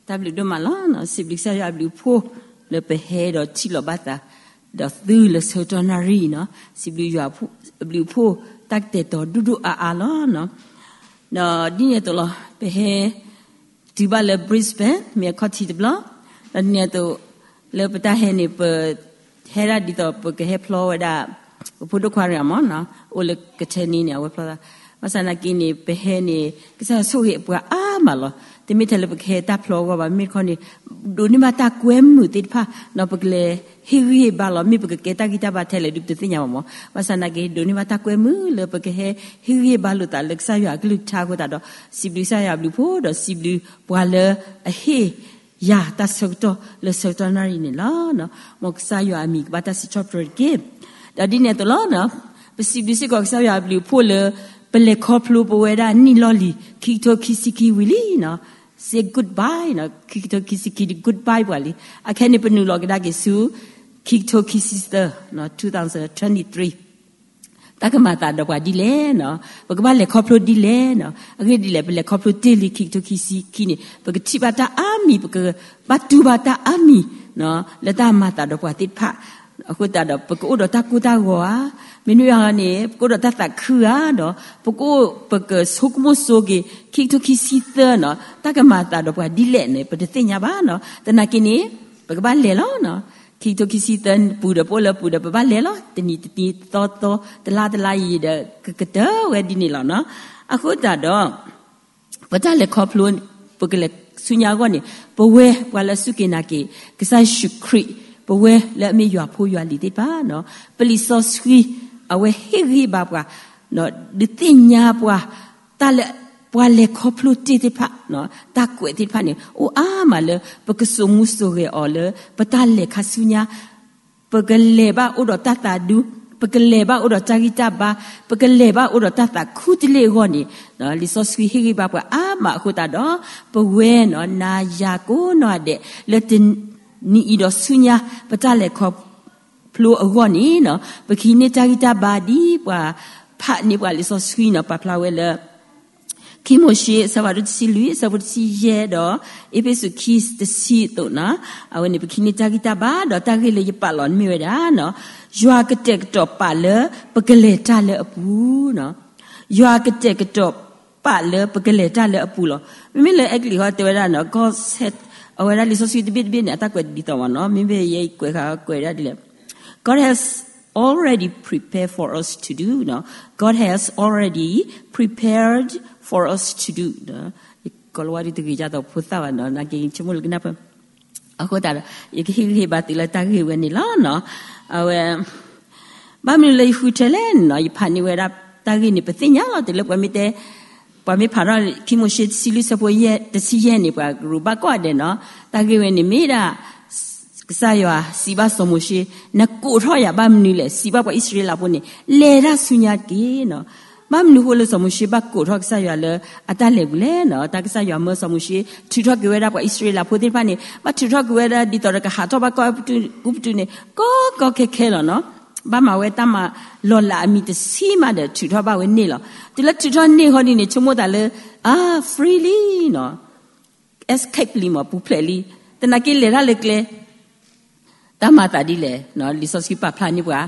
တၢ်ဘျုးဒိၣ်မးလီၤ. စံးဘျုးကစၢ်ယွၤအဘျုးအဖှိၣ်လၢပဟဲဒီးထံၣ်လိာ်ဘၣ်သး ဒီးသုလၢဆၢကတီၢ်နၣ်ရံၣ်အံၤနီၤ, စံးဘျုးယွၤအဘျုးအဖှိၣ် တၢ်ကတဲာ်ကတီၤဒိၣ်ဒိၣ်အါအါလီၤ. ဒီးဒ်န့ၣ်အသိးလီၤ ပဟဲတုၤဘၣ်လၢ Brisbane မ့ၢ်အခီၣ်ထံးတဘျီ, ဒီးဒ်န့ၣ်အသိး လၢပတၢ်ဟဲန့ၣ် ပဟဲဒၣ်ဒ်သိးပကဟဲဖျီဝဲဒၣ် ပဖိဒိၣ်ခွါတဂၤမ့ၢ်နီၤ, အိၣ်လၢကထဲန့ၣ်န့ၣ် အဝဲဖျီသး, ဘၣ်ဆၣ်သနာ်က့န့ၣ် ပဟဲန့ၣ် ကစၢ်ယွၤဆိၣ်ဂ့ၤအပှၤအါမးလီၤ. တမ့ၢ်ထဲလၢပကဟဲတၢ်ဖျီအဂီၢ်ဘၣ်, မ့ၢ်တခီန့ၣ် ဒိးန့ၢ်ဘၣ်တၢ်ကွဲမုာ်သ့ၣ်တဖၣ်နီၤ, ပကလဲၤဟ့ၣ်ဂံၢ်ဟ့ၣ်ဘါလီၤ. မ့ၢ်ပကကဲတၢ်ဂံၢ်တၢ်ဘါထဲလဲၣ်ဒုး ပတသ့ၣ်ညါဘၣ်မ့ၢ်, ဘၣ်ဆၣ်သနာ်က့ ဒိးန့ၢ်ဘၣ်တၢ်ကွဲမုာ်လၢပကဟဲဟ့ၣ်ဂံၢ်ဟ့ၣ်ဘါလိာ်သးလၢကစၢ်ယွၤအကလုၢ်ကထါအဃိသတးဒီး စံးဘျုးကစၢ်ယွၤအဘျုးအဖှိၣ် ဒီးစံးဘျုးပှၤလၢအဟ့ၣ်ယၤတၢ်ဆၢကတီၢ်လၢဆၢကတီၢ်နၣ်ရံၣ်န့ၣ်လီၤ. မ်ကစၢ်ယွၤအမံၤကဘၣ်တၢ်စံးထီၣ်ပတြၢၤတက့ၢ်. ဒီးဒ်န့ၣ်အသိးလီၤ, ပစံးဘျုးစ့ၢ်ကီးကစၢ်ယွၤအဘျုးအဖှိၣ်လၢ ပလဲၤခီဖျိပဝဲဒၣ်နံၣ်လီၢ်လံၤ ခံကထိခံဆံခံဝံၤလံနီၤ, say goodbye နီၤ, ခံကထိခံဆံခံ goodbye ပှၤလံ. အခဲန့ၣ် ပနုာ်လီၤကဒါက့ၤဆူ ခံကထိခံဆံသၢ, two thousand twenty-three တၢ်ကမၤသးဒီးပှၤဒ်လဲၣ်နီၤ, ပကဘၣ်လဲၤခီဖျိဒ်လဲၣ်နီၤ. အဂ့ၢ်ဒ်လဲၣ် ပလဲၤခီဖျိတ့ၢ်လံခံကထိခံဆံခံန့ၣ် ပကထံၣ်ဘၣ်တၢ်အါမံၤ, ပကဘၣ်တူၢ်ဘၣ်တၢ်အါမံၤ လၢတၢ်မၤသးဒီးပှၤသ့ၣ်တဖၣ်. အဃိသတးဒီး ပကအိၣ်ဒီးတၢ်ကိၢ်တၢ်ဂီၤဧါ, မ့မ့ၢ်န့ၣ် ပကအိၣ်ဒီးတၢ်သးခုဧါ, ဒီးပကအိၣ် ပကဆိကမိၣ်ဆိက့ၤ ခံကထိခံဆံသၢနီၤ, တၢ်ကမၤသးဒီးပှၤဒ်လဲၣ်န့ၣ် ပတသ့ၣ်ညါဘၣ်နီၤ. သနာ်က့န့ၣ် ပကဘၣ်လဲၤလီၤနီၤ. ခံကထိခံဆံသၢပူၤဒီး ပအိၣ်လၢပူၤဒီး ပဘၣ်လဲၤလီၤ. တနံၤတနံၤ သီသီ တလါတလါအံၤဒီး ကကတၢၢ်ဝဲဒ်န့ၣ်လီၤနီၤ. အဃိသတးဒီး ပတၢ်လဲၤခီဖျိ ပကလဲၤဆူညါအဂီၢ်န့ၣ် ပဝဲပှၤလၢအစူၢ်က့ၤနာ်က့ၤ ကစၢ်ယ့ၣ်ၡူးခရံာ်, ပဝဲလၢအမ့ၢ်ယွၤဖိယွၤလံၤသ့ၣ်တဖၣ်နီၤ, ပလံာ်စီဆှံ အဝဲဟ့ၣ်ဂံၢ်ဟ့ၣ်ဘါပှၤ ဒုးသ့ၣ်ညါပှၤ တၢ်လၢ ပှၤလဲၤခီဖျိတ့ၢ်သ့ၣ်တဖၣ်, တၢ်ကွဲးသ့ၣ်တဖၣ်န့ၣ် အိၣ်အါမးလၢ ပကစိာ်မူစိာ်ဂဲၤအီၤလၢ ပတၢ်လဲၤခါဆူညါ ပကလဲၤဘၣ်အိၣ်ဒီးတၢ်သးဒူ, ပကလဲၤဘၣ်အိၣ်ဒီးတၢ်ဂံၢ်တၢ်ဘါ, ပကလဲၤဘၣ်အိၣ်ဒီးတၢ်သးခုတလ့ၢ်အဂီၢ်န့ၣ်, လံာ်စီဆှံဟ့ၣ်ဂံၢ်ဘါပှၤအါမးအဃိသတးဒီး ပဝဲနီၤ နၤယၤကိးနီၢ်ဒဲး လၢတနံၤအံၤဒီးဆူညါ ပတၢ်လဲၤခီဖျိအဂီၢ်န့ၣ်နီၤ ပကဟံးန့ၢ်တၢ်ဂံၢ်တၢ်ဘါဒ်ပှၤဖးန့ၢ်ပှၤလံာ်စီဆှံနီၤ ပာ်ဖျါဝဲလၢ ခံမိၤၡ့ အဆၢဖးဒိၣ်တဆံလွံၢ် အဆၢဖိတဆံယဲၢ်ဒီး အ့းဖ့းစူးခံ တဆံအသိးနီၤ, အဝဲန့ၣ် ပကဟံးန့ၢ်တၢ်ဂံၢ်တၢ်ဘါ ဒီးတၢ်ဂ့ၢ်လၢယပာ်လီၤန့ၣ်မ့ၢ်ဝဲဒၣ်နီၤ, ယွၤကတဲာ်ကတီၤပာ်လၢပကလဲၤတၢ်လၢအပူၤနီၤ, ယွၤကတဲာ်ကတီၤပာ်လၢပကလဲၤတၢ်လၢအပူၤလီၤ. မ့မ့ၢ်လၢအဲကလံးဟီတဲဝဲဒၣ်နီၤ God set အဝဲဒၣ်လံာ်စီဆှံတဘ့ၣ်တဘ့ၣ်န့ၣ် အတၢ်ကွဲးဒ်သိးမ့ၢ်နီၤ, မ့မ့ၢ်ယဲအံၤကွဲးဃာ်ကွဲးဒၣ်ဒ်လဲၣ် God has already prepared for us to do, God has already prepared for us to do. ယကိးလီၤဝါဒ်တဂ့ၤ ယသိးဖိသၣ်ဘၣ်နီၤ နာ်က့ ယဆိကမိၣ်လၢကနၢ်ပၢၢ် အဃိသတးဒီး ယကဟ့ၣ်ဂံၢ်ဟ့ၣ်ဘါသုလၢတၢ်ဂ့ၢ်ဝဲန့ၣ်လီၤနီၤ. အဝဲ ဘၣ်မနုၤလၢယဃုထၢလဲၣ်နီၤ, ယဖးန့ၢ်ဝဲဒၣ်တၢ်ဂ့ၢ်န့ၣ် ပသ့ၣ်ညါလီၤ တုၤလၢပှၤမ့ၢ်တဲ ပှၤမ့ၢ်ဖးထီၣ်ခံမိၤၡ့တဆံလွံၢ် အဆၢဖိတဆံယဲၢ်န့ၣ် ပှၤကရူးဘၣ်ကိးဂၤဒဲးနီၤ, တၢ်ဂ့ၢ်ဝဲန့ၣ်မ့ၢ်ဒၣ် ကစၢ်ယွၤစံးဘၣ်စီၤမိၤၡ့, နကိးထီၣ်ယၤဘၣ်မနုၤလဲၣ်, စံးဘၣ်ပှၤအံၣ်စရ့လးဖိန့ၣ် လဲၤတၢ်ဆူညါတက့ၢ်နီၤ. ဘၣ်မနုၤဃိလၢစီၤမိၤၡ့ဘၣ်ကိးထီၣ်ကစၢ်ယွၤလၢအတၢ်လဲၤပူၤလဲၣ်နီၤ, တၢ်ကစၢ်ယွၤမၢစီၤမိၤၡ့ ထုးထီၣ်က့ၤဝဲဒၣ်ပှၤအံၣ်စရ့လးဖိသ့ၣ်တဖၣ်န့ၣ် ဘၣ်ထုးထီၣ်က့ၤဝဲဒၣ်ဒ်သိးဒီးကဟးထီၣ်ဘၣ်ကီၢ်အဲၤကူပတူးန့ၣ် ကီကီခဲခဲလီၤနီၤ. ဘၣ်မၤဝဲတၢ်မၤလီၤလးအမံၤတဆံမးဒီးထုးထီၣ်ဘၣ်ဝဲန့ၣ်လီၤ. တုၤလၢထုးထီၣ်န့ၢ်ဃီဒ်န့ၣ် ဆိကမိၣ်သးလၢ အါ free လံနီၤ, escape လံမး ပူၤဖျဲးလံ, သနာ်က့လဲၤတၢ်လၢကျဲ တၢ်မၤသးဒ်လဲၣ်, လံာ်စီဆှံပာ်ဖျါန့ၢ်ပှၤ,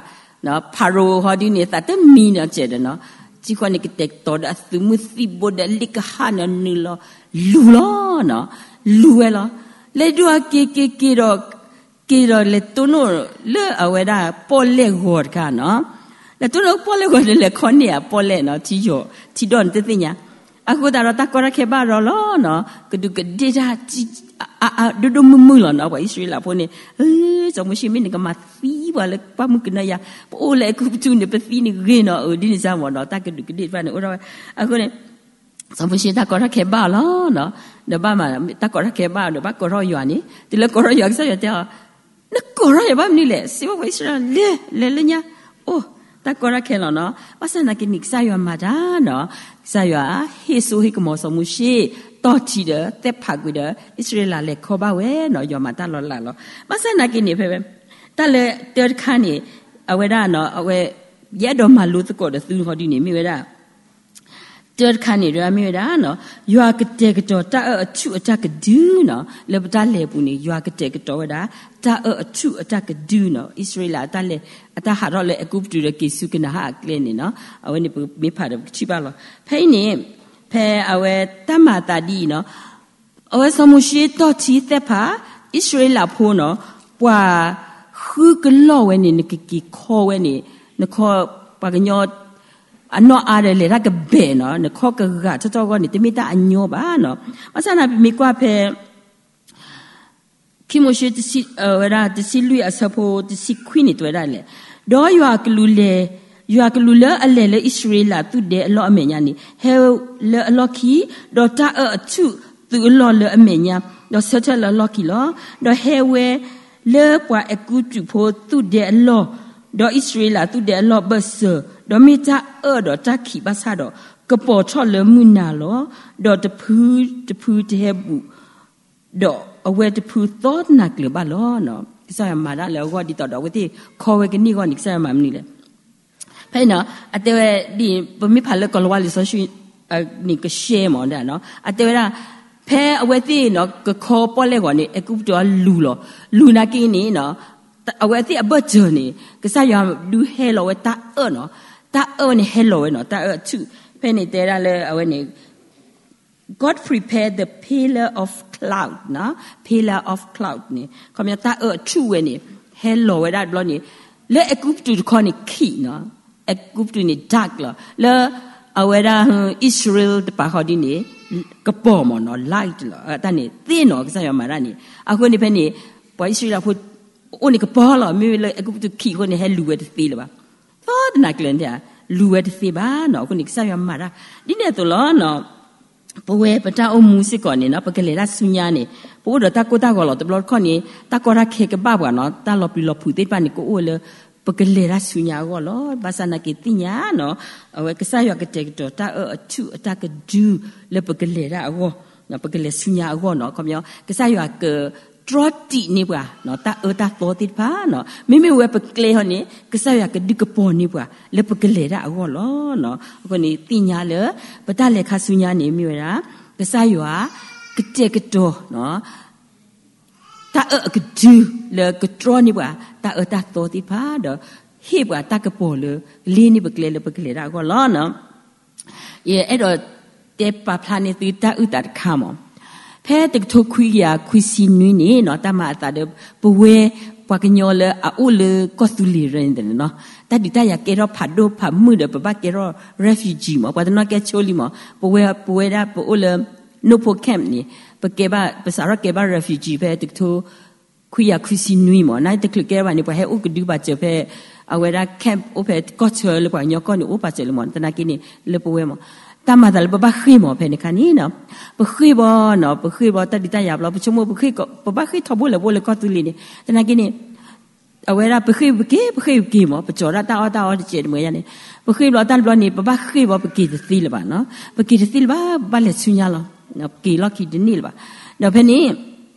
ဖၤရိၤဟီဒ်န့ၣ် သးတမံနီၤစဲးဒီးနီၤ, ထံဃီန့ၣ်ကတဲာ်ကတီၤဒီးအသုးမုၢ်သံၣ်ဘိဒီးလ့ၣ်ကဟၣ်န့ၣ်နုာ်လီၤ, လူၤလီၤ, လူၤဝဲလီၤ. လဲၤဒိၣ်အက့ၤက့ၤက့ၤဒီး က့ၤဒီးလဲၤတိၢ်နီၣ်လၢအဝဲဒၣ်ပီၣ်လဲၣ်ဂီၤတခါနီၤ, လဲၤတိၢ်နီၣ်ပီၣ်လဲၣ်ဂီၤဒီးလဲၤခီန့ၢ်အပီၣ်လဲၣ်နီၤ, ထံယီၤ ထံဒီၣ်န့ၣ်တသ့ၣ်ညါ. အဃိသတးဒီးတၢ်ကီတၢ်ခဲဘၣ်ဒီးလီၤနီၤ, ကဒူးကဒ့ၣ်တၢ် အါ ဒိၣ်ဒိၣ်မုၢ်မုၢ်လီၤနီၤ, ပှၤအံၣ်စရ့လးဖိန့ၣ်, စီၤမိၤၡ့မ့ၢ်နကမၤသံ ပှၤလၢပှၢ်မုၢ်ကနၢယၤ, ပအိၣ်လၢအဲၤကူပတူးန့ၣ် ပသံန့ၣ်ဂ့ၤနီၤ, အဒ်န့ၣ်စ့ၢ်မးနီၤ, တၢ်ကဒူးကဒ့ၣ်တဖၣ်န့ၣ်အိၣ်ထီၣ်ဝဲ. အဃိန့ၣ် စီၤမိၤၡ့တၢ်ကီတၢ်ခဲဘၣ်အီၤလီၤ, ဒီးဘၣ်မး တၢ်ကီတၢ်ခဲဘၣ်အီၤဒီးဘၣ်ကိးထီၣ်ယွၤန့ၣ်, တုၤလၢကိးထီၣ်ယွၤ ကစၢ်ယွၤတဲအီၤ, နကိးထီၣ်ယၤဘၣ်မနုၤလဲၣ်, စံးဘၣ်ပှၤအံၣ်စရ့လး လဲၤ လဲၤလၢညါ, အိၣ် တၢ်ကီတၢ်ခဲလီၤနီၤ. ဘၣ်ဆၣ်သနာ်က့န့ၣ် ကစၢ်ယွၤမၤတၢ်နီၤ, ကစၢ်ယွၤဟ့ၣ်စိဟ့ၣ်ကမီၤစီၤမိၤၡ့, တီၢ်ထံဒီးသဲၣ်ဖးကွံာ်ဒီး အံၣ်စရ့လးလဲၤခီဘၣ်ဝဲနီၤ, ယွၤမၤတၢ်လီၤလးလီၤ. ဘၣ်ဆၣ်သနာ်က့န့ၣ် ဖဲ တၢ်လၢတၢတခါန့ၣ် အဝဲဒၣ်နီၤ, အဝဲ ယအဲၣ်ဒိးမၤလိသကိးဒီးသုဟီဒ်န့ၣ် မ့ၢ်ဝဲဒၣ် တၢ်တခါန့ၣ်ဒၣ်မ့ၢ်ဝဲဒၣ်နီၤ, ယွၤကတဲာ်ကတီၤတၢ်အၢၣ်အထူၣ်အတၢ်ကဒုနီၤ, လၢပတၢ်လဲၤပူၤန့ၣ် ယွၤကတဲာ်ကတီၤဝဲဒၣ် တၢ်အၢၣ်အထူၣ်အတၢ်ကဒုနီၤ, အံၣ်စရ့လးအတၢ်လဲၤ အတၢ်ဟးထီၣ်လၢအဲၤကူပတူးဒီးက့ၤဆူကနၤအၣ်အကျဲန့ၣ်နီၤ, အဝဲန့ၣ်ပမ့ၢ်ဖးဒီးပကထံၣ်ဘၣ်လီၤ. ဖဲအံၤန့ၣ် ဖဲအဝဲတၢ်မၤအသးဒ်အံၤနီၤ, အဝဲစီၤမိၤၡ့တီၢ်ထံသ့ၣ်ဖး အံၣ်စရ့လးဖိနီၤ, ပှၤဃုကလီၢ်ဝဲန့ၣ် နကက့ၤခီဝဲန့ၣ်, နခီ ပှၤကညီ အနီၢ်အါဒီးလဲၤတၢ်ကဘဲးနီၤ, နခီကဂာ်ထီၣ်ထီၣ်အဂီၢ်န့ၣ် တမ့ၢ်တၢ်အညီဘၣ်နီၤ. ဘၣ်ဆၣ်န့ၣ် ပမ့ၢ်ကွၢ်ဖဲ ခံမိၤၡ့ ဝဲဒၣ်တဆံလွံၢ်အဆၢဖိတဆံခွံန့ၣ် တဲဝဲဒၣ်လဲၣ်, ဒီးယွၤကလူးလဲၤ, ယွၤကလူးလၢအလဲၤလၢအံၣ်စရ့လးသူၣ်ဒဲအလီၢ်အမဲာ်ညါန့ၣ် ဟဲလၢအလီၢ်ခံ, ဒီးတၢ်အၢၣ်အထူၣ်သုးအလီၢ်လၢအမဲာ်ညါ, ဒီးဆၢထၢၣ်လၢအလီၢ်ခံလီၤ. ဒီးဟဲဝဲလၢပှၤအဲၤကူပတူးဖိသူၣ်ဒဲအလီၢ်, ဒီးအံၣ်စရ့လးသူၣ်ဒဲအလီၢ်ဘၢၣ်စၢၤ, ဒီးမ့ၢ်တၢ်အၢၣ်ဒီးတၢ်ခံးဘၣ်ဆၣ်ဒီး ကပီၤထီၣ်လၢမုၢ်နၤလီၤ. ဒီးတဖုတဖုတဟဲဘူး, ဒီးအဝဲတဖုသီတနၤကျၢၤဘၣ်လီၤ. ကစၢ်ယွၤမၤတၢ်လၢအဂီၢ်ဒ်သိးဒီး အဝဲသ့ၣ်ခီဝဲကန့ၢ်အဂီၢ်န့ၣ် ကစၢ်ယွၤမၤမနုၤလဲၣ်. ဖဲအံၤနီၤ အတဲဝဲဒ်အံၤ, ပမ့ၢ်ဖးလၢကီၤလၤဝါလံာ်စီဆှံန့ၣ် ကရှဲမးနီၤ, အတဲဝဲဒၣ် ဖဲအဝဲသ့ၣ်နီၤ ကခီပီၣ်လဲၣ်ဂီၤန့ၣ် အဲၤကူပတူးအလူၤလီၤ. လူၤနာ်က့န့ၣ်နီၤ, အဝဲသ့ၣ်အဘၢၣ်စၢၤန့ၣ် ကစၢ်ယွၤဒုးဟဲလီၤဝဲတၢ်အၢၣ်နီၤ, တၢ်အၢၣ်ဝဲန့ၣ်ဟဲလီၤဝဲနီၤ, တၢ်အၢၣ်အထူၣ်. ဖဲန့ၣ်တဲဒၣ်လၢအဝဲန့ၣ် God prepare the pillar of cloud နီၤ, pillar of cloud န့ၣ် ခီပညီတၢ်အၢၣ်အထူၣ်ဝဲန့ၣ် ဟဲလီၤဝဲဒၣ်တဘျီန့ၣ် လၢအဲၤကူပတူးတခီန့ၣ် ခံးနီၤ, အဲၤကူပတူးန့ၣ် dark လီၤ, လၢအဝဲဒၣ် အံၣ်စရ့လးတပၤဃီဒ်န့ၣ် ကပီၤမးနီၤ, light လီၤ. တၢ်န့ၣ်သ့ၣ်နီၤ ကစၢ်ယွၤမၤတၢ်န့ၣ်. အဃိန့ၣ်ဖဲန့ၣ် ပှၤအံၣ်စရ့လးဖိ အိၣ်န့ၣ်ကပီၤလီၤ, မ့မ့ၢ်လၢအဲၤကူပတူးခံးအဃိန့ၣ် ဟဲလူၤဝဲတသ့လၢၤဘၣ်. သီတနၤကျၢၤန့ၣ် လူၤဝဲတသ့ဘၣ်နီၤ. အဃိန့ၣ် ကစၢ်ယွၤမၤတၢ် ဒ်န့ၣ်အသိးလီၤနီၤ. ပဝဲပတၢ်အိၣ်မူစ့ၢ်ကီးန့ၣ်နီၤ, ပကလဲၤတၢ်ဆူညါန့ၣ် ပအိၣ်ဒီးတၢ်ကိၢ်တၢ်ဂီၤလီၤ. တဘျီတခီၣ်န့ၣ် တၢ်ကီတၢ်ခဲကဘၣ်ပှၤနီၤ, တၢ်လီၤပျံၤလီၤဖုးသ့ၣ်တဖၣ်န့ၣ် ကအိၣ်လၢ ပကလဲၤတၢ်ဆူညါအဂီၢ်လီၤ. ဘၣ်ဆၣ်နာ်က့ၤသ့ၣ်ညါနီၤ, အဝဲကစၢ်ယွၤကတဲာ်ကတီၤတၢ်အၢၣ်အထူၣ်အတၢ်ကဒုလၢပကလဲၤတၢ်အဂီၢ်, ပကလဲၤဆူညါအဂီၢ်နီၤ. ခီပညီ ကစၢ်ယွၤကတြီတံာ်န့ၢ်ပှၤ တၢ်အၢတၢ်သီသ့ၣ်တဖၣ်နီၤ, မ့မ့ၢ်ဝဲပကျဲဟီန့ၣ် ကစၢ်ယွၤကဒုးကပီၤန့ၢ်ပှၤ လၢပကလဲၤတၢ်အဂီၢ်လီၤ. အဃိန့ၣ်သ့ၣ်ညါလၢ ပတၢ်လဲၤခါဆူညါန့ၣ်မ့ၢ်ဝဲဒၣ် ကစၢ်ယွၤ ကတဲာ်ကတီၤ တၢ်အၢၣ်အကဒု လၢကတြီန့ၢ်ပှၤ တၢ်အၢတၢ်သီသ့ၣ်တဖၣ် ဒီးဟ့ၣ်ပှၤတၢ်ကပီၤလၢ လ့န့ၢ်ပကျဲလၢပကလဲၤတၢ်အဂီၢ်လီၤ. ယအဲၣ်ဒိးတဲပာ်ဖျါန့ၢ်သုတၢ်အုၣ်သးတခါမး, ဖဲတကထိခွံကယၤခွံဆံနွံန့ၣ်နီၤ, တၢ်မၤအသးဒီး ပဝဲပှၤကညီလၢအအိၣ်လၢကီၢ်သူလ့ၤရၢန့ၣ်နီၤ, တၢ်ဒုးတၢ်ယၤကဲထီၣ်ဖးဒိၣ်ဖးမုၢ်ဒီး ပဘၣ်ကဲထီၣ် refugee မး, ပှၤတနီၤကဲဆိလံမး, ပဝဲပဝဲဒၣ်ပအိၣ်လၢ နိၣ်ဖိ camp န့ၣ် ပကဲဘၣ် ပစးထီၣ်ကဲဘၣ် refugee ဖဲတကထိ ခွံကယၤခွံဆံနွံမး, နာ်တချုးကဲဘၣ်န့ၣ် ပှၤဟဲအိၣ်ကဒုဘၣ်စၢၤဖဲ အဝဲဒၣ် camp အိၣ်ဖဲကီၢ်ဆၢလၢပှၤကညီကီၢ်န့ၣ် အိၣ်ပာ်စၢၤလံမး, သနာ်က့န့ၣ် လၢပဝဲမး, တၢ်မၤသးလၢပဘၣ်ဃ့ၢ်မး ဖဲန့ၣ်ခါန့ၣ်နီၤ, ပဃ့ၢ်ဘီနီၤ, ပဃ့ၢ်ဘီတၢ်ဒုးတၢ်ယၤဘျီ ပဆိကမိၣ်ပဃ့ၢ် ပဘၣ်ဃ့ၢ်ထီဘိလၢပအိၣ်လၢကီၢ်သူလ့ၤန့ၣ်, သနာ်က့န့ၣ် အဝဲဒၣ်ပဃ့ၢ်ပက့ၤ ပဃ့ၢ်ပက့ၤမး, ပကၠီၤဒၣ်တၢ်အီၣ်တၢ်အီတစဲးတမှဲၤယါန့ၣ်, ပဃ့ၢ်ဘျီတၢ်တဘျီန့ၣ် ပဘၣ်ဃ့ၢ်ဘီပက့ၤတသ့လၢၤဘၣ်နီၤ, ပက့ၤတသ့လၢၤဘၣ်, ဘၣ်လဲၤဆူညါလီၤ, က့ၤလီၢ်ခံတန့ၢ်လၢၤဘၣ်, ဒီးဖဲန့ၣ်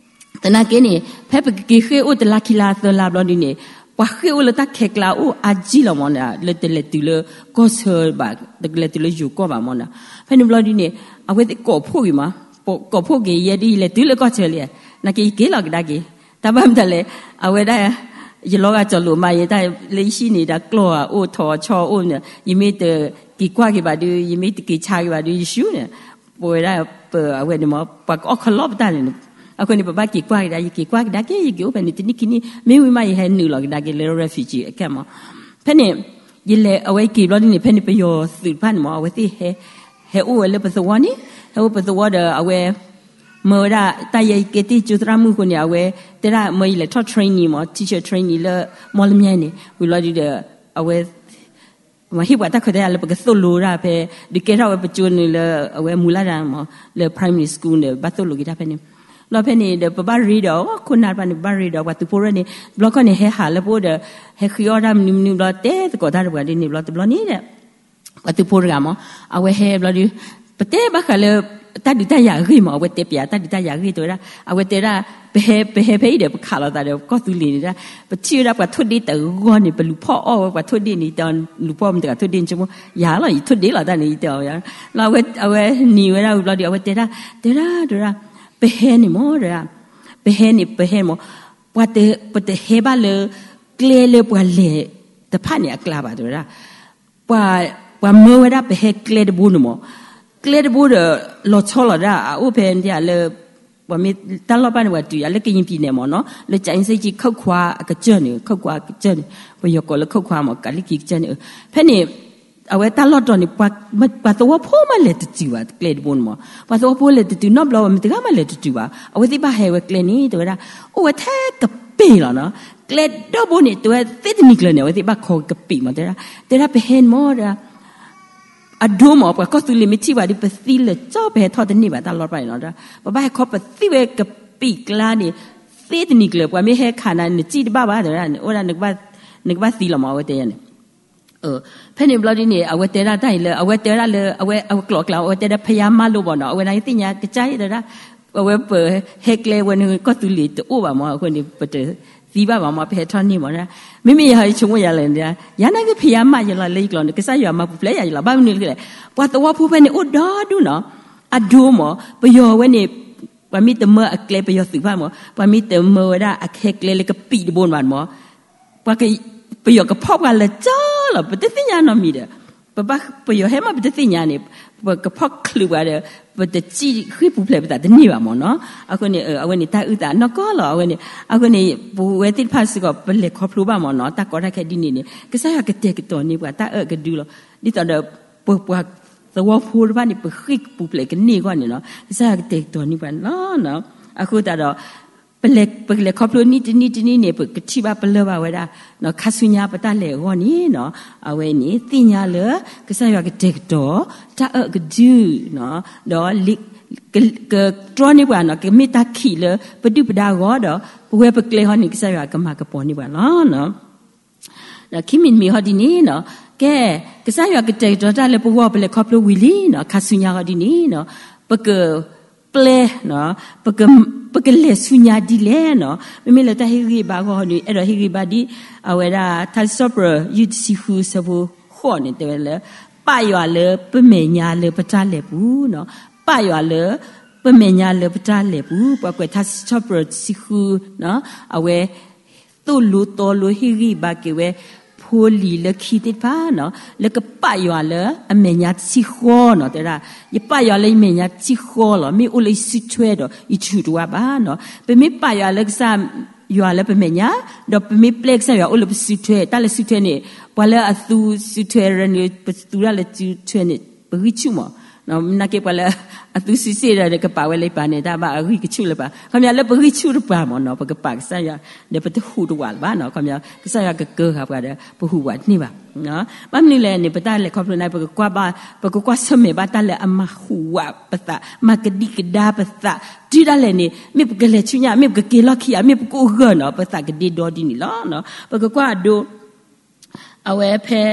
သနာ်က့န့ၣ် ဖဲပကက့ၤဃ့ၢ်အိၣ်တလါခံလါသၢလါဘျီဒုန့ၣ်, ပှၤဃ့ၢ်အိၣ်လၢတၢ်ခဲကျါအိၣ်အါကံၢ်လီၤမး, လၢတလဲၤတုၤလၢကီၢ်ဆၢဘၣ်, တကလဲၤတုၤလၢယိၤကီၢ်ဘၣ်မးနီၤ, ဖဲန့ၣ်ဘျီဒုန့ၣ် အဝဲသ့ၣ်ကိးဖှိၣ်က့ၤမး, ကိးဖှိၣ်က့ၤ ယဲဒ်ယလဲၤတုၤလၢကီၢ်ဆၢလံ, နာ်က့ယက့ၤလီၤကဒါက့ၤ, တၢ်ဘၣ်မတၤလဲၣ်, အဝဲဒၣ် ယလီၤဂာ်ကၠီၤလိာ်မး ယတၢ်လၢယဟံၣ်န့ၣ် တၢ်ကျီၢ်အအိၣ်ထီၣ်ဆီအိၣ်န့ၣ် ယမ့ၢ်တက့ၤကွၢ်က့ၤဘၣ်ဒု ယမ့ၢ်တက့ၤဆါက့ၤဘၣ်ဒု ယရှူၣ်န့ၣ်, ပဝဲဒၣ်ပအဝဲန့ၣ်မး ပှၤကအီၣ်ခီလီပတၢ်န့ၣ်, အဃိန့ၣ် ပဘၣ်က့ၤကွၢ်ကဒါ ယက့ၤကွၢ်ကဒါက့ၤ ယက့ၤအိၣ်ဖဲန့ၣ် တနံၣ်ခံနံၣ် မ့ၢ်ဝံၤမး ယဟဲနုာ်လီၤကဒါက့ၤလၢ refugee camp မး, ဖဲန့ၣ် ယလဲၤအဝဲက့ၤဘျီဒ်န့ၣ် ဖဲန့ၣ်ပယီၤသုးတဖၣ်န့ၣ်မး အဝဲသ့ၣ် ဟဲအိၣ်ဝဲလၢပသဝီန့ၣ်, ဟဲအိၣ်ပသဝီဒီးအဝဲ မၢဝဲဒၣ် တၢ်ယဲယကဲတ့ၢ်ကၠိသရၣ်မုၣ်အဃိန့ၣ် အဝဲတဲဒၣ်မၢယလဲၤထီၣ် training မး teacher training လၢ မီလမၠဲၣ်န့ၣ် ဝံၤလီၤဒုဒီး အဝဲ ဟ့ၣ်ပှၤတၢ်ခွဲးတၢ်ယာ်လၢပကသိၣ်လိတၢ်ဖဲ ဒုးကဲထီၣ်ဝဲပကၠိန့ၣ်လၢအဝဲမူလၢ်တၢ်မး လၢ primary school န့ၣ် ဘၣ်သိၣ်လိက့ၤတၢ်ဖဲန့ၣ်, ဒီးဖဲန့ၣ်ဒီးပဘၣ်ရ့ဒီး ခိၣ်နၢ်တဖၣ်န့ၣ် ပဘၣ်ရ့ဒီးပှၤသုးဖိရၢၣ်န့ၣ် တဘျီခီန့ၣ် ဟဲဟးလၢပအိၣ်ဒီး ဟဲဃ့အီၣ်တၢ်မနုၤမနုၤဘျီ တဲသကိးတၢ်တပှၤဒ်န့ၣ်ဘျီ တဘျီန့ၣ်ဒီး ပှၤသုးဖိတဂၤမး အဝဲဟဲဘျီဒု ပတဲဘၣ်ဃးလၢ တၢ်ဒုးတၢ်ယၤအဂ့ၢ်မး အဝဲတဲပၠးတၢ်ဒုးတၢ်ယၤအဂ့ၢ် တဲဝဲဒၣ် အဝဲတဲဒၣ် ပဟဲ ပဟဲဖဲအံၤဒီး ပခးလိာ်သးဒီး ကီၢ်သူလ့ၤန့ၣ်ဒၣ် ပထံၣ်ဝဲဒၣ်ပှၤထိၣ်ဒ့တဂီၢ်န့ၣ် ပလူၤဖီၣ်အီၣ်ဝဲ ပှၤထိၣ်ဒ့န့ၣ် တဲအီၤ လူၤဖီၣ်မတၤတဂၤထိၣ်ဒ့န့ၣ် ဆိကမိၣ် ယၤလီၤ ယထိၣ်ဒ့လီၤတၢ်န့ၣ် ယတဲအီၤ လီၤ အဝဲ အဝဲနံၤဝဲဒၣ်ဝံၤဘျီဒီး အဝဲတဲဒၣ် တဲဒၣ် တဲဝဲဒၣ် ပဟဲန့ၣ်မး တဲဒၣ် ပဟဲန့ၣ် ပဟဲမး ပှၤတ ပတဟဲဘၣ်လၢ ကျဲလၢပှၤလဲၤတဖၣ်န့ၣ်အကျါဘၣ် တဲဝဲဒၣ် ပှၤ ပှၤမၢဝဲဒၣ်ပဟဲကျဲတဘိန့ၣ်မး, ကျဲတဘိဒီး လီၤဆီလီၤဒၣ် အအိၣ်ဖဲန့ၣ်လၢ ပှၤမ့ၢ်တၢ်လီၢ်ဘၣ်န့ၣ် ပှၤတုၤအလၢကယံၤပံၤနဲၣ်မးနီၤ လၢကၠဲးစ့ကၠံ ခုတ်ခွါအကစၢၢ်န့ၣ် ခုတ်ခွါအကစၢၢ်န့ၣ် ပယီၤကိးလၢ ခုတ်ခွါ မး ကးလံၣ်ခံကစၢၢ်န့ၣ် ဖဲန့ၣ် အဝဲတၢ်လီၢ်တီၤန့ၣ် ပှၤသဝီဖိမးလဲၤတတုၤဘၣ် ကျဲတဘိန့ၣ်မး, ပှၤသဝီဖိလဲၤတတုၤ နီတဘျီဘၣ် မတဂၤမးလဲၤတတုၤဘၣ် အဝဲသ့ၣ်ဘၣ်ဟဲဝဲကျဲန့ၣ် တဲဝဲဒၣ် အိၣ်ဝဲထဲကပ့ၤလီၤနီၤ, ကျဲဒီဘိန့ၣ် တဲဝဲသ့တနံၤကျၢၤန့ၣ် အဝဲသ့ၣ်ဘၣ်ခီကပ့ၤမး တဲဒၣ် တဲဒၣ်ပဟဲန့ၣ်မး တဲဒၣ် အဒိမး ပှၤကီၢ်သူလ့ၤမ့ၢ်ထံၣ်ဘၣ်ဒီး ပသံလၢာ်ကၠီ ပဟဲထီၣ်တန့ၢ်ဘၣ်တၢ်လီၢ်တဖၣ်န့ၣ်လီၤ, ပဘၣ်ဟဲခီပသံဝဲကပံာ်ကျါန့ၣ် သ့တနံၤကျၢၤ ပှၤမ့ၢ်ဟဲခးနၤ နစံၣ်တဘၣ်ဘၣ် တဲဝဲဒၣ် အိၣ်ဒၣ် နကဘၣ်သံလီၤမး အဝဲတဲယၤန့ၣ် ဖဲန့ၣ်ဘျီဒ်န့ၣ် အဝဲတဲဒၣ်တၢ်အံၤလၢ အဝဲတဲဝဲဒၣ်လၢ အဝဲ အဝဲကျိာ်အကျါ အဝဲတဲဒၣ်ဖယါမၢ်လိဘၣ်နီၤ အဝဲန့ၣ်သ့ၣ်ညါကစၢ်ယဲတဲဒၣ် အဝဲပဟဲကျဲဝဲန့ၣ် ကီၢ်သူလ့ၤတအိၣ်ဘၣ်မး အဃိန့ၣ် ပတသံဘၣ်ဘၣ်မး ပဟဲထီၣ်န့ၢ်မး, မ့မ့ၢ်ယဆိကမိၣ်ယၤလဲၣ် ယၤန့ၣ်က့ ဖယါမၢ်ယလီၤ လၢယကျိာ်န့ၣ် ကစၢ်ယွၤမၤပူၤဖျဲးယၤယလီၤ ဘၣ်မနုၤလဲၣ် ပှၤသဝီဖိဖဲန့ၣ်အိၣ်ဒီဒူၣ်နီၤ, အဒိမး ပယီၤဝဲန့ၣ် ပှၤမ့ၢ်တမၢအကျဲ ပယီၤသုးဘၣ်မး ပှၤမ့ၢ်တမၢဝဲဒၣ်အခဲကျဲလၢကပံာ်တဘိန့ၣ်ဘၣ်မး ပယီၤကဖီၣ်ပှၤလၢာ်ကၠီလီၤ ပတသ့ၣ်ညါနီတမံၤဒီး, ပဘၣ်ပယီၤဟဲမး ပတသ့ၣ်ညါန့ၣ် ပကဖီၣ်ချုးပှၤဒီး ပတစံၣ်ဃ့ၢ်ပူၤဖျဲးပသးတန့ၢ်ဘၣ်မးနီၤ, အဃိန့ၣ် အဝဲန့ၣ်တၢ်အုၣ်သးနီၢ်ကီၢ်လီၤ အဝဲန့ၣ်, အဃိန့ၣ် ပဝဲသ့ၣ်တဖၣ်စ့ၢ်ကီး ပလဲၤခီဖျိဘၣ်မးနီၤ တၢ်ကီတၢ်ခဲဒ်န့ၣ်န့ၣ် ကစၢ်ယွၤကတဲာ်ကတီၤန့ၢ်ပှၤတၢ်အၢၣ်ကဒုလီၤ, ဒ်သိးဒီး ပပှၤသဝီဖိတဖၣ်န့ၣ် ပဃ့ၢ်ပူၤဖျဲးကန့ၢ်အဂီၢ်န့ၣ်နီၤ ကစၢ်ယွၤကတဲာ်ကတီၤန့ၢ်ပှၤန့ၣ်လီၤ, အဃိသတးဒီး ပလဲၤခီဖျိနံၣ်တနံၣ်တနံၣ်န့ၣ် ပကထံၣ်ဘၣ်ပလၢၢ်ဘၣ်ဝဲဒၣ် ခါဆူညါပတၢ်လဲၤအဂီၢ်န့ၣ်နီၤ, အဝဲန့ၣ် သ့ၣ်ညါလၢ ကစၢ်ယွၤကတဲာ်ကတီၤ တၢ်အၢၣ်ကဒု ဒီး ကတြီန့ၢ်ပှၤနီၤ ကမ့ၢ်တၢ်ခံးလၢပဒုၣ်ပဒါအဂီၢ်ဒီး ပဝဲပကျဲဟီန့ၣ် ကစၢ်ယွၤကမၤကပီၤန့ၢ်ပှၤလီၤ. ဒီးခံမံၤတမံၤဟီဒ်န့ၣ်နီၤ, ကဲ ကစၢ်ယွၤကတဲာ်ကတီၤတၢ်လၢပဂီၢ် ပလဲၤခီဖျိဝံၤလံနီၤ, ခါဆူညါဟီဒ်န့ၣ်နီၤ, ပက ပျဲ ပက ပကလဲၤဆူညါဒ်လဲၣ်နီၤ, မ့မ့ၢ်လၢတၢ်ဟ့ၣ်ဂံၢ်ဘါအဂီၢ်န့ၣ် အဲၣ်ဒိးဟ့ၣ်ဂံၢ်ဘါဒ် အဝဲဒၣ် ထါစံးထီၣ်ပတြၢၤ ယုၢ်တဆံဃုဆၢဖိဃိးန့ၣ် တဲဝဲလၢ ပာ်ယွၤလၢပမဲာ်ညါလၢပတၢ်လဲၤပူၤနီၤ, ပာ်ယွၤလၢပမဲာ်ညါလၢပတၢ်လဲၤပူၤ, ပှၤကွဲးထါစံးထီၣ်ပတြၢၤတဆံဃု အဝဲ သိၣ်လိသီလိဟ့ၣ်ဂံၢ်ဘါက့ၤဝဲ ဖိလံၤလၢခံသ့ၣ်တဖၣ်နီၤ, လၢကပာ်ယွၤလၢအမဲာ်ညါတဆံဃီနီၤ, တဲဝဲဒၣ် ယပာ်ယွၤလၢယမဲာ်ညါတဆံဃီလီၤ, မ့ၢ်အိၣ်လၢယစုထွဲဒီး ယတဟူးတဝးဘၣ်နီၤ, ပမ့ၢ်ပာ်ယွၤလၢကစၢ်ယွၤလၢပမဲာ်ညါ, ဒီးပမ့ၢ်ပျဲကစၢ်ယွၤအိၣ်လၢပစုထွဲ, တၢ်လၢစုထွဲန့ၣ် ပှၤလၢအသူစုထွဲရၢန့ၣ် ပသူတၢ်လၢစုထွဲန့ၣ် ပဂံၢ်ဆူၣ်မး နာ်က့ပှၤလၢအသူစုစ့ၣ်ဒီး ကပာ်ဝဲလၢပာ်န့ၣ် တၢ်ဘၣ်အဂံၢ်ကဆူၣ်လၢပာ်, ခီပညီလၢပဂံၢ်ဆူၣ်တပၤမးနီၤ, ပကပာ်ကစၢ်ယွၤ ဒီးပတဟူးတဝးလၢၤဘၣ်နီၤ, ခီပညီ ကစၢ်ယွၤကကၢဂၤပှၤဒီး ပဟူးဝးတန့ၢ်ဘၣ်. ဘၣ်မနုၤလဲၣ်န့ၣ် ပတၢ်လဲၤခီဖျိန့ၣ် ပကကွၢ်ဘၣ်, ပကကွၢ်ဆၢၣ်မဲာ်ဘၣ်တၢ်လၢအမၤဟူးဝးပသး, မၤကဒံကဒါပသး, တုၤဒၣ်လဲာ်န့ၣ် မ့ၢ်ပကလဲၤဆူညါ မ့ၢ်ပကက့ၤလီၢ်ခံဧါ မ့ၢ်ပကအိၣ်ဂၢၢ်နီၤ, ပသးကဒ့ဒီဒ်န့ၣ်လီၤ. ပကကွၢ်အဒိ အဝဲဖဲ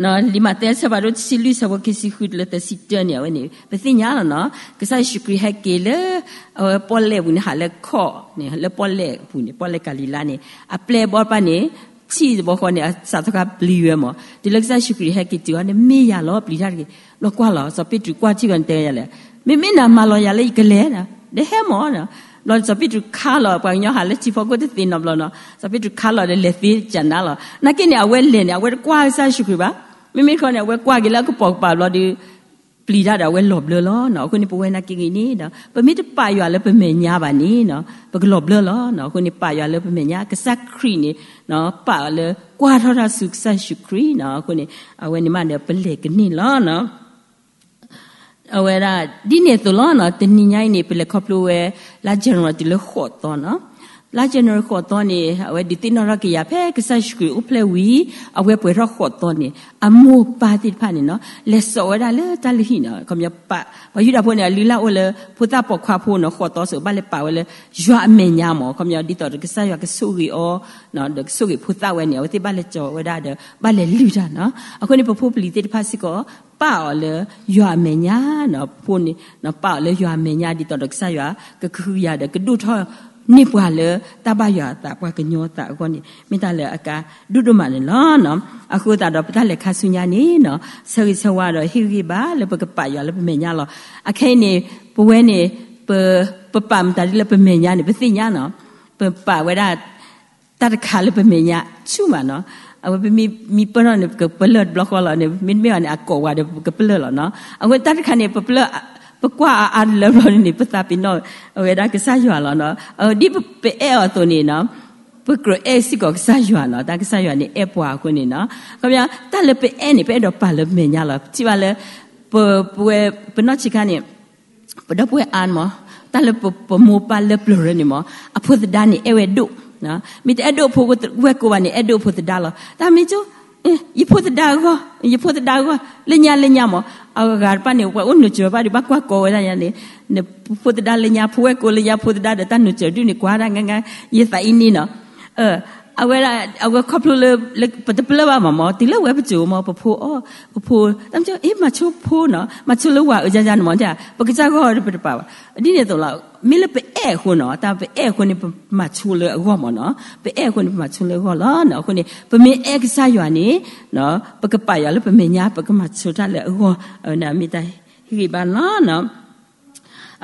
လံာ်မးသဲဆၢဖးဒိၣ်တဆံလွံၢ်ဆၢဖိခံဆံဃုတုၤလၢသၢဆံတၢန့ၣ် အဝဲန့ၣ် ပသ့ၣ်ညါလီၤနီၤ, ကစၢ်ယ့ၣ်ၡူးခရံာ်ဟဲက့ၤလၢ အဝဲပီၣ်လဲၣ်အပူၤန့ၣ် ဟးလၢခီၣ်န့ၣ် လၢပီၣ်လဲၣ်အပူၤန့ၣ် ပီၣ်လဲၣ်ကၤလံၤလါန့ၣ် အပျဲၢ်အဘီၣ်တဖၣ်န့ၣ် ထံၣ်တဘျီဃီန့ၣ် အစးထီၣ်ခါပျံၤဝဲမး, တုၤလၢကစၢ်ယ့ၣ်ၡူးခရံာ်ဟဲက့ၤတုၤအီၤန့ၣ် မ့ၢ်ယၤလီၤ ပျံၤတၢ်တဂ့ၤ, ဘျီကွၢ်လီၤ စီၤပ့းတရူးကွၢ်ထံၣ်ဝဲန့ၣ် တဲယၤလဲၣ်, မ့မ့ၢ်နၤမၤလီၤယၤလၢယကလဲၤ ဒီးဟဲမး, ဘျီစီၤပ့းတရူးခါလီၤ ပှၤကညီဟးလၢထံဖီခိၣ်တသ့နီတဘျီနီၤ, စီၤပ့းတရူးခါလီၤဒီးလဲၤသ့ကနါလီၤ, နာ်က့န့ၣ် အဝဲလဲၤန့ၣ် အဝဲတကွၢ်ကစၢ်ယ့ၣ်ၡူးခရံာ်ဘၣ်, မ့မ့ၢ်တခီန့ၣ် အဝဲကွၢ်က့ၤလၢအကပိာ်ကပၤဘျီဒီး ပျံၤတၢ်ဒီးအဝဲလီၤဘျၢလီၤနီၤ, အဃိန့ၣ် ပဝဲနာ်က့ဂ့ၤန့ၣ်ဒီး ပမ့ၢ်တပာ်ယွၤလၢပမဲာ်ညါဘၣ်န့ၣ်နီၤ ပကလီၤဘျၢလီၤနီၤ, အဃိန့ၣ် ပာ်ယွၤလၢပမဲာ်ညါ ကစၢ်ခရံာ်န့ၣ် ပာ်အီၤလၢကွၢ်ထီၣ်တၢ်ဆူကစၢ်ယ့ၣ်ၡူးခရံာ်နီၤ, အဃိန့ၣ် အဝဲန့ၣ်မးဒီးပလဲၤကန့ၢ်လီၤနီၤ. အဝဲဒၣ် ဒ်န့ၣ်အသိးလီၤနီၤ, တနံၤညါအံၤန့ၣ် ပလဲၤခီဖျိဝဲ လါယနူၤအါရံၤတုၤလၢဃိးသီနီၤ, လါယနူၤအရံၤဃိးသီန့ၣ် အဝဲဒုးသ့ၣ်နီၣ်ထီၣ်က့ၤယၤ ဖဲကစၢ်ယ့ၣ်ၡူးခရံာ်အိၣ်ဖျဲၣ်ဝံၤ အဝဲပှဲၤထီၣ်ဃိးသီန့ၣ် အမိၢ်ပၢ်သ့ၣ်တဖၣ်န့ၣ်နီၤ လဲၤစိာ်ဝဲဒၣ်လၢတၢ်လုၢ်ဟံၣ်နီၤ. ခီပညီပာ် ပှၤယူဒၤဖိန့ၣ် အလုၢ်အလၢ်အိၣ်လၢ ဖိသၣ်ပိာ်ခွါဖိနီၤ ဃိးသီစ့ၢ် ဘၣ်လဲၤပာ်ဝဲလၢ ယွၤအမဲာ်ညါမး. ခီပညီဒ်သိးဒီးကစၢ်ယွၤကဆိၣ်ဂ့ၤအီၤ ဒီးကဆိၣ်ဂ့ၤဖိသၣ်ဝဲန့ၣ် အဝဲသ့ၣ်ဘၣ်လဲၤစိာ်ဝဲဒၣ်ဒီး ဘၣ်လဲၤလုၢ်တၢ်နီၤ. အဃိန့ၣ် ပဖိပလံၤသ့ၣ်တဖၣ်စ့ၢ်ကီး ပာ်အီၤလၢယွၤအမဲာ်ညါနီၤ. ပဖိန့ၣ် ပာ်အီၤလၢယွၤအမဲာ်ညါ ဒ်သိးဒီးကစၢ်ယွၤကကဟုကယာ်ဒီး ကဒိၣ်ထီၣ်န့ၢ်ပှၤလၢတၢ်ဘၣ်ယွၤအသး ပှၤကညီအသးအဂီၢ်န့ၣ် မ့ၢ်တၢ်လၢအကါဒိၣ်ဒိၣ်မးန့ၣ်လီၤ. အဃိသတးဒီး ပတၢ်လဲၤခါဆူညါန့ၣ်နီၤ ဆၢဂ့ၤဆၢဝါဒီးဟ့ၣ်ဂံၢ်ဘါလၢပကပာ်ယွၤလၢပမဲာ်ညါလီၤ. အခဲအံၤန့ၣ် ပဝဲန့ၣ် ပ ပပာ်မတၤဒ်လၢပမဲာ်ညါန့ၣ် ပသ့ၣ်ညါနီၤ. ပပာ်ဝဲဒၣ် တၢ်တခါလၢပမဲာ်ညါဆူၣ်မးနီၤ. အဝဲပမ့ၢ်ပၢၢ်ထီၣ်န့ၣ် ပကပလၢၢ်တဘျီဃီလီၤန့ၣ် မ့တမ့ၢ်ဘၣ်န့ၣ် အကိးဝဲဒီးပကပလၢၢ်လီၤနီၤ. အဝဲတၢ်တခါန့ၣ် ပပလၢၢ် ပကွၢ်အါအါတလၢဘျီန့ၣ် ပသးပ့ၤနီၣ်ဝဲဒၣ်ကစၢ်ယွၤလီၤနီၤ. ဒ်ပအဲၣ်အီၤအသိးန့ၣ်နီၤ ပကြၢးအဲၣ်စ့ၢ်ကီးကစၢ်ယွၤနီၤ. တၢ်ကစၢ်ယွၤန့ၣ်အဲၣ်ပှၤအဃိန့ၣ်နီၤ. ခီပညီ တၢ်လၢပအဲၣ်န့ၣ် ပအဲၣ်ဒိးပာ်လၢပမဲာ်ညါလီၤ. ပထံၣ်ဘၣ်လၢ ပ ပဝဲ ပနီၢ်ဆံးခါန့ၣ် ပဒီပုၢ်ဝဲၢ်အါန့ၣ်မး တၢ်လၢပမိၢ်ပၢ်လၢပျၢၤရၢန့ၣ်မး အဖိသဒါန့ၣ် အဲၣ်ဝဲဒိၣ်, မ့ၢ်တအဲၣ်ဒိၣ်ဖိဝဲၢ်ကိဘၣ်န့ၣ် အဲၣ်ဒိၣ်အဖိသဒါလီၤ. တၢ်မ့ၢ်ကၠိ ယဖိသဒါအဂီၢ် ယဖိသဒါအဂီၢ် လၢညါလၢညါမး အဂၤတဖၣ်န့ၣ် ပှၤအိၣ်နုာ်စၢၤဘၣ်ဒီး ဘၣ်ကွၢ်ကီဝဲဒၣ်ညါန့ၣ် နဖိသဒါလၢညါ ဖိဝဲၢ်ကိလၢညါ ဖိသဒါဒီးတၢ်နုာ်စၢၤဒုးန့ၣ် ကွၢ်ဒၣ်ငါငါ ယသးအံၤန့ၣ်နီၤ အဝဲဒၣ် အဝဲခီဖျိလၢ ပတပလၢၢ်ဘၣ်မးမး တုၤလၢဝဲပစိၤမး ပဖိအီၣ် ပဖိ တၢ်မ့ၢ်ကၠိ အ့ မၤဆိဖိနီၤ မၤဆိလၢဝၤအၢယါယါန့ၣ်မး ပကစၢ်ဂီၢ်ဒီးပတပာ်ဘၣ်. ဒ်န့ၣ်အသိးလီၤ မ့ၢ်လၢပအဲၣ်အဃိနီၤ တၢ်ပအဲၣ်အဃိန့ၣ် ပမၤဆိလၢအဂီၢ်မးနီၤ ပအဲၣ်အဃိန့ၣ် ပမၤဆိလၢအဂီၢ်လီၤ. အဃိန့ၣ် ပမ့ၢ်အဲၣ်ကစၢ်ယွၤန့ၣ် ပကပာ်ယွၤလၢပမဲာ်ညါ ပကမၤဆိတၢ်လၢအဂီၢ် မ့ၢ်တၢ်ဟ့ၣ်ဂံၢ်ဘါလီၤ.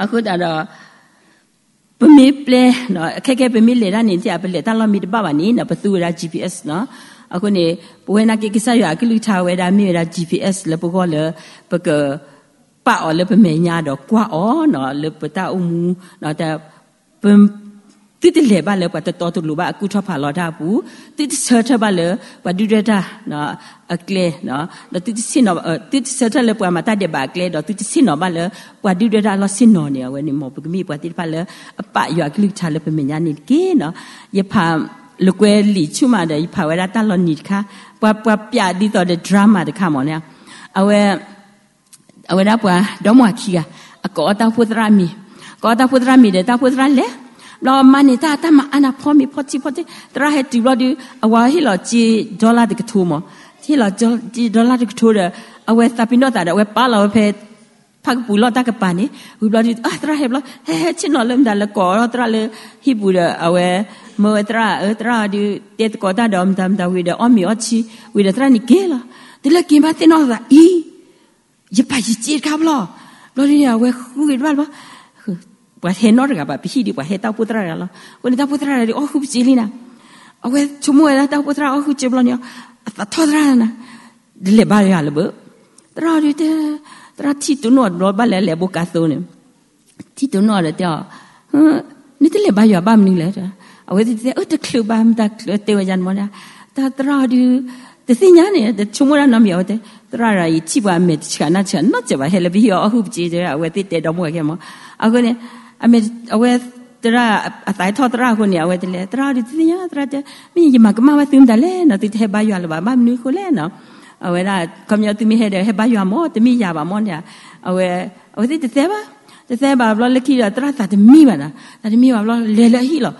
အဃိသတးဒီး ပမ့ၢ်ပျဲ ခဲကဲပမ့ၢ်လဲၤတၢ်န့ၣ် ပလဲၤတၢ်လီၢ်မ့ၢ်တဘၣ်ဘၣ်န့ၣ် ပသူဝဲဒၣ် G P S နီၤ. အဃိန့ၣ် ပဝဲနာ်က့ကစၢ်ယွၤအကလုၢ်ကထါဝဲဒၣ် မ့ၢ်ဝဲဒၣ် G P S လၢပဂီၢ်လၢ ပကပာ်အီၤလၢပမဲာ်ညါဒီးကွၢ်အီၤနီၤ လၢပတၢ်အိၣ်မူ ပ သုတလဲၤဘၣ်လၢပှၤတတီတလိၤဘၣ်အကူၣ်ထီၣ်ဖးလီၤတၢ်အပူၤ, သုတဆၢထၢၣ်ဘၣ်လၢပှၤဒုၣ်ဒွဲၣ်တၢ် အကျဲ, ဒီးသုတဆ့ၣ်နီၤ သုတဆၢထၢၣ်လၢပှၤမၤတၢ်ဒဲးဘးအကျဲ ဒီးသုတဆ့ၣ်နီၤဘၣ်လၢပှၤဒုၣ်ဒွဲၣ်တၢ်အလီၢ်ဆ့ၣ်နီၤန့ၣ် အဝဲန့ၣ်မ့ၢ်ပကမ့ၢ်ပှၤသ့ၣ်တဖၣ်လၢ အပာ်ယွၤအကလုၢ်ကထါလၢပမဲာ်ညါန့ၣ်တက့ၢ်နီၤ. ယဖးလိာ်ကွဲလံာ်ဆူၣ်မးဒီး ယဖးဝဲဒၣ်တၢ်လီၤနံၤတခါ, ပှၤ ပှၤပျးဒ်သိးဒီး drama တခါမးန့ၣ်, အဝဲ အဝဲဒၣ်ပှၤဒီမါခံဂၤ အကိးအီၣ်တၢ်အိၣ်ဖှိၣ်သရၣ်မံၤ, ကိးအီၣ်တၢ်အိၣ်ဖှိၣ်သရၣ်မံၤဒီး တၢ်အိၣ်ဖှိၣ်သရၣ်လဲၤ, ဘျီမါန့ၣ် တၢ် တၢ်မၤအါနၤဖီမ့ၤဖီထံဖီထံ, သရၣ်ဟဲတုၤဘျီဒုး အဝဲဟ့ၣ်လီၤစ့ dollar တကထိမး, ဟ့ၣ်လီၤစ့ dollar တကထိဒီး အဝဲသးပ့ၤနီၣ်သးဒီး အဝဲပာ်လီၤဝဲဖဲ ဖးကပူၤလီၢ်တၢ်ကပၤန့ၣ်, ဝံၤဘျီဒုး သရၣ်ဟဲဘျီ ဟဲ ဟဲဆ့ၣ်နီၤလၢမတၤလၢကိးအီၣ်သရၣ်လၢ ဟံၣ်ပူၤဒီး အဝဲ မၢဝဲသရၣ် အၢ သရၣ်အီၤဒုး တဲသကိးတၢ်ဒီးမတၤမတၤဝံၤဒီး အီၣ်မ့ၤအီထံ ဝံၤဒီးသရၣ်န့ၣ်က့ၤလီၤ, တုၤလၢက့ၤဘၣ်သ့ၣ်နီၣ်သးအံၤ ယပာ်ယစ့တခါဘျီ, ဘျီဒုးန့ၣ် အဝဲဃုဂ့ၤတဘၣ်လၢၤဘၣ်, ပှၤဟဲနီတဂၤဘၣ် ပဟံၣ်ဒုး ပှၤဟဲတၢ်အိၣ်ဖှိၣ်သရၣ်တဂၤလီၤ. အဃိန့ၣ် တၢ်အိၣ်ဖှိၣ်သရၣ်တဂၤဒုး အီၣ်ဃုာ်ပစ့လံနၤ, အဝဲဆိကမိၣ်ဝဲဒၣ်တၢ်အိၣ်ဖှိၣ်သရၣ်အီၣ်ဃုာ်စ့ဘျီန့ၣ်, အသးထီၣ်သရၣ်နၤ, တလဲၤဘါယွၤလၢၤဘၣ်, သရၣ်အီၤဒုးတဲ, သရၣ်ထံၣ်တိၢ်နီၣ်တဘျီဘၣ်လဲၤလဲၤဘိကါသိန့ၣ် ထံၣ်တိၢ်နီၣ်ဒီးတဲအီၤ, နတလဲၤဘါယွၤဘၣ်မနုၤလဲၣ်, အဝဲသ့ၣ်တဲ အၢ တချုးဘၣ် မတၤချုးတဲဝဲယၤန့ၣ်မ့ၢ်, တၢ်သရၣ်အီၤဒုး တသ့ၣ်ညါန့ၣ် တဆိကမိၣ်ဒၣ်နီတမံၤ အဝဲတဲ, သရၣ်ဒီး ယထံၣ်ပှၤအမဲာ်တဆှးနီတဆှးနီတစဲးဘၣ် ဟဲလၢပဟံၣ်အီၣ်ဃုာ်ပစ့ တဲဝဲ အဝဲသ့ၣ်တဲဒီမါဝၤခံဂၤမး, အဃိန့ၣ် အဝဲ သရၣ် အသးထီၣ်သရၣ်အဃိန့ၣ် အဝဲတလဲၤ သရၣ်အီၤဒုး တသ့ၣ်ညါ သရၣ်တဲ မ့ၢ်ယမၤကမၣ်ဘၣ်သုမတၤလဲၣ်နီၤ သုတဟဲဘါယွၤလၢၤဘၣ် ဘၣ်မနုၤအဃိလဲၣ်နီၤ, အဝဲဒၣ် ခီပညီသုမ့ၢ်ဟဲဒီး ဟဲဘါယွၤမး တမ့ၢ်ယၤဘၣ်မးန့ၣ်, အဝဲ အဝဲသ့ၣ်တသဲဘၣ်, တသဲဘၣ်ဘျီလၢခံဒီး သရၣ်သးတမံဘၣ်နီၤ, သးတမံဘၣ်ဘျီ လဲၤလၢအဟံၣ်လီၤ,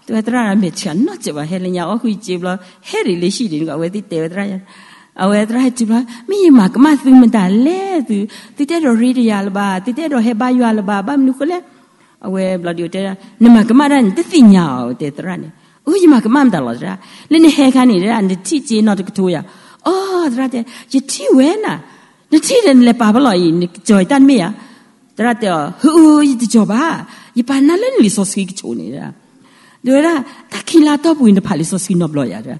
တဲဝဲသရၣ်မဲာ်ဆှးနီတစဲးဘၣ် ဟဲလၢညါအီၣ်ဃုာ်စ့ဘျီ ဟဲရံးလၢဟံၣ်ဒံး အဝဲသ့ၣ်တဲဝဲသရၣ် အဝဲသရၣ်ဟဲတုၤဘျီ မ့ၢ်ယမၤကမၣ်သုမတၤလဲၣ် သု သုတအဲၣ်ဒိးရ့တယၤလၢၤဘၣ် သုတအဲၣ်ဒိးဟဲဘါယွၤလၢၤဘၣ် ဘၣ်မနုၤဃိလဲၣ်, အဝဲဘျီဒုးတဲ နမၤကမၣ်ဒၣ်န့ၣ် တသ့ၣ်ညါအီၤ တဲသရၣ်န့ၣ်, အိ ယမၤကမၣ်မတၤလီၤသရၣ်, လၢနဟဲခါန့ၣ် နထံၣ်စ့နီတကထိယၤ, အိ သရၣ်တဲ ယထံၣ်ဝဲနၤ, နထံၣ်ဒီးနလဲၤပာ်ဖဲလီၤအံၤ နကစီၤယတၢ်တမ့ၢ်ဧါ, သရၣ်တဲအီၤ ဟၢ ယတစီၤဘၣ်, ယပာ်နၤလၢနလံာ်စီဆှံကဆိးန့ၣ် တဲဝဲဒၣ် တၢ်ခံလါတီၢ်ပူၤ နဖးလံာ်စီဆှံနီတဘျီယၤ,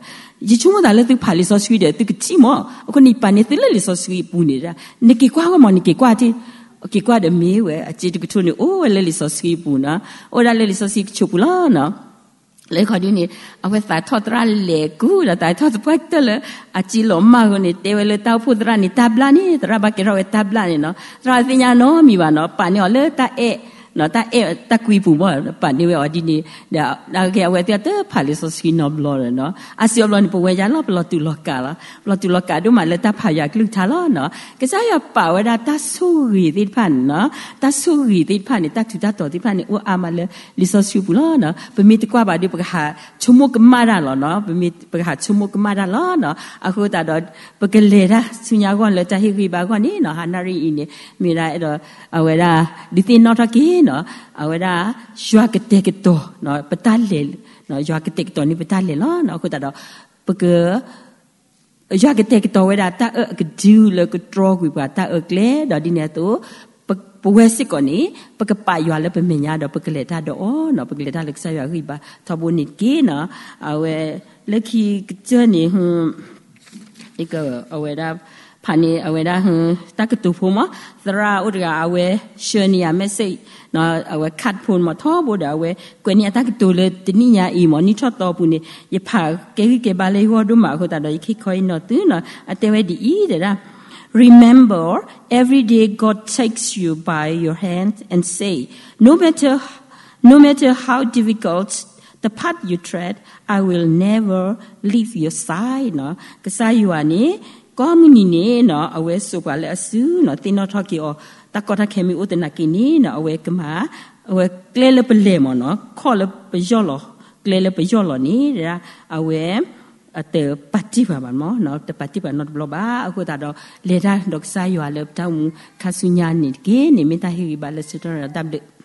ယဆိကမိၣ်သးလၢသုဖးလံာ်စီဆှံဒီး သုကထံၣ်မး, အဃိန့ၣ် ယပာ်န့ၢ်သုလၢလံာ်စီဆှံအပူၤန့ၣ်, နက့ၤကွၢ်ဝဲမး နက့ၤကွၢ်တ့ၢ်, က့ၤကွၢ်ဒီးမ့ၢ်ဝဲ အစ့တကထိန့ၣ် အိၣ်ဝဲလၢလံာ်စီဆှံအပူၤနီၤ, အိၣ်ဝဲဒၣ်လၢလံာ်စီဆှံကဆိးပူၤလီၤနီၤ. လၢခီဒုန့ၣ် အဝဲသးထီၣ်သရၣ်လဲၤကူၣ်ဒီး သးထီၣ်သပှၢ်ကတၢၢ်လၢ အစ့လီၤမၢ်အဃိန့ၣ် တဲဝဲလၢတၢ်အိၣ်ဖှိၣ်သရၣ်န့ၣ် တၢ်ဘျၣ်န့ၣ် သရၣ်ဘၣ်ကဲထီၣ်ဝဲတၢ်ဘျၣ်န့ၣ်နီၤ, သရၣ်တသ့ၣ်ညါနီတမံၤဘၣ်နီၤ, ပာ်န့ၢ်အီၤလၢတၢ်အဲၣ် တၢ်အဲၣ်တၢ်ကွံပူၤဘၣ် ပာ်န့ၢ်ဝဲအီၤဒ်န့ၣ်, ဒီးအဂ့ၢ်အဝဲသ့ၣ်တဖၣ်လံာ်စီဆှံနီတဘျီဒီးနီၤ, အါစုအါဘျီန့ၣ် ပဝဲယၤလီၤ ပလီၤတူာ်လီၤကာ်လီၤ, ပလီၤတူာ်လီၤကာ်ဒိၣ်မးလၢတၢ်ဖးယွၤအကလုၢ်ကထါလီၤနီၤ. ကစၢ်ယွၤပာ်ဝဲဒၣ်တၢ်ဆိၣ်ဂ့ၤသ့ၣ်တဖၣ်န့ၣ်နီၤ, တၢ်ဆိၣ်ဂ့ၤသ့ၣ်တဖၣ်န့ၣ် တၢ်ထူးတၢ်တီၤသ့ၣ်တဖၣ်န့ၣ် အိၣ်အါမးလၢလံာ်စီဆှံပူၤလီၤနီၤ. ပမ့ၢ်တကွၢ်ဘၣ်ဒီး ပကဟးဆိကမိၣ်ကမၣ်တၢ်လီၤနီၤ, ပမ့ၢ် ပကဟးဆိကမိၣ်ကမၣ်တၢ်လီၤနီၤ. အဃိသတးဒီး ပကလဲၤတၢ်ဆူညါအဂီၢ်လၢတၢ်ဟ့ၣ်ဂံၢ်ဘါအဂီၢ်န့ၣ်နီၤ, ဟါနၣ်ရံၣ်အံၤန့ၣ် မ့ၢ်ဝဲဒၣ်အဲၣ်ဒိး အဝဲဒၣ် ဒုးသ့ၣ်နီၣ်ထီၣ်က့ၤနီၤ, အဝဲဒၣ် ယွၤကတဲာ်ကတီၤ ပတၢ်လဲၤ, ယွၤကတဲာ်ကတီၤန့ၢ်ပတၢ်လဲၤလီၤနီၤ. အဃိသတးဒီး ပက ယွၤကတဲာ်ကတီၤဝဲဒၣ်တၢ်အၢအကဒုလၢကတြီကွံာ်ပှၤတၢ်အၢကျဲ, ဒီးဒ်န့ၣ်အသိး ပဝဲစ့ၢ်ကီးန့ၣ် ပကပာ်ယွၤလၢပမဲာ်ညါဒီး ပကလဲၤတၢ်ဒီးအီၤနီၤ, ပကလဲၤတၢ်လၢကစၢ်ယွၤအဂံၢ်ဘါထီဘိန့ၣ်တက့ၢ်နီၤ. အဝဲ လၢခံကတၢၢ်န့ၣ် အဝဲဒၣ် ဖးန့ၣ် အဝဲဒၣ် တၢ်ကတိၤဖိမး သရၣ်အိၣ်တဂၤ အဝဲ share န့ၢ်ယၤ message အဝဲ card ဖိမး ထီဘိဒီး အဝဲကွဲးန့ၢ်အတၢ်ကတိၤလၢတနံၣ်ညါအံၤမး နံၣ်ထီၣ်သီပူၤန့ၣ် ယဖးကဲဂံၢ်ကဲဘါလၢယဂီၢ်ဒိၣ်မးအဃိသတးဒီး ယကဟ့ၣ်ခီဟ့ၣ်နီၤသုနီၤ. အတဲဝဲဒ်အံၤ တဲဒၣ် Remember, every day God takes you by your hand and say, no matter, no matter how difficult the path you tread, I will never leave your side နီၤ. ကစၢ်ယွၤန့ၣ် ကိးမုၢ်နံၤန့ၣ်နီၤ အဝဲစိာ်ပှၤလၢအစုနီၤ, သ့ၣ်နီၣ်ထီၣ်က့ၤအီၤ တၢ်ကီတၢ်ခဲမ့ၢ်အိၣ်သနာ်က့န့ၣ်နီၤ အဝဲကမၤ အဝဲကျဲလၢပလဲၤမးနီၤ ခီၣ်လၢပယီၢ်လီၤ ကျဲလၢပယီၢ်လီၤန့ၣ် အဝဲ အတပာ်တ့ၢ်ပှၤဘၣ်မးနီၤ, တပာ်တ့ၢ်ပှၤနီတဘျီဘၣ်. အဃိသတးဒီး လဲၤတၢ်ဒီးကစၢ်ယွၤလၢပတၢ်အိၣ်မူခါဆူညါန့ၣ်တက့ၢ်န့ၣ် မ့ၢ်တၢ်ဟ့ၣ်ဂံၢ်ဘါလၢဆၢကတီၢ်ဒီးတၢ်ဘျုး